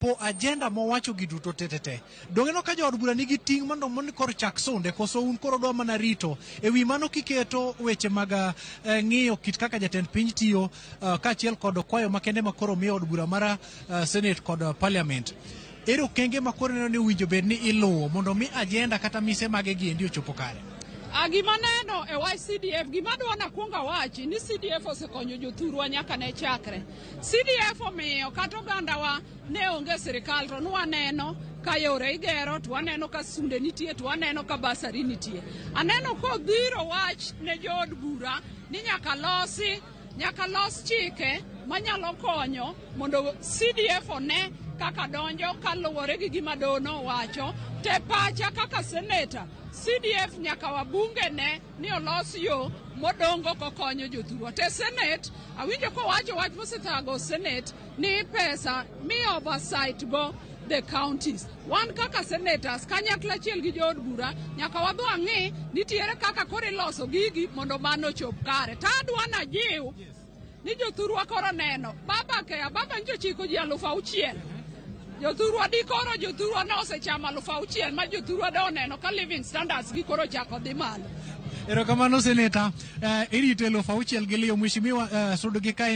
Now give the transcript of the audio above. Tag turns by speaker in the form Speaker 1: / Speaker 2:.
Speaker 1: Po agenda mowacho gi duto tetete. Donge no ka jood bura nigi ting' mondo mondo koro chak sunde koso un koro dwa mana rito. E wi mano kiketo weche mag eh, ng'iyo kit kaka jatend piny tiyo eh, kaachiel kod kwayo makende ma koro miyo od bura mar eh, Senate kod eh, Parliament. Ere okenge ma koro ineno ni owinjo bed ni iluwo mondo mi agenda kata mise mage gi endi ochopo kare?
Speaker 2: A gima neno e wach CDF, gima adwa nakwong awachi ni CDF osekonyo jothurwa nyaka ne chakre. CDF omiyo kata ogandawa ne onge sirikal to nwaneno ka yore igero to waneno ka sunde nitie to waneno ka basari nitie. Aneno kodhiro wach ne jood bura ni nyaka losi nyaka los chike manyalo konyo mondo CDF one kaka donjo kaluwore gi gima doho nowacho. Te pacha kaka seneta, CDF nyaka wabunge ne ni olos yo modongo kokonyo jothurwa. Te Senate, awinjo kowacho wach mosethago Senate ni pesa mi oversight go the counties. Wan kaka senators kanyakla achiel gi jood bura nyaka wadhi wang'i nitiere kaka koro iloso gigi mondo mano ochop kare. To adwa najiw ni jothurwa koro neno baba kea baba nyicho chiko ji 6000 jothurwa di koro jothurwa nosechamo 6000 ma jothurwa do oneno ka living standards gi koro chako dhi malo.
Speaker 1: Erokamano seneta. Eh, irito 6000 gi liyo mheshimiwa eh, sud gi kae.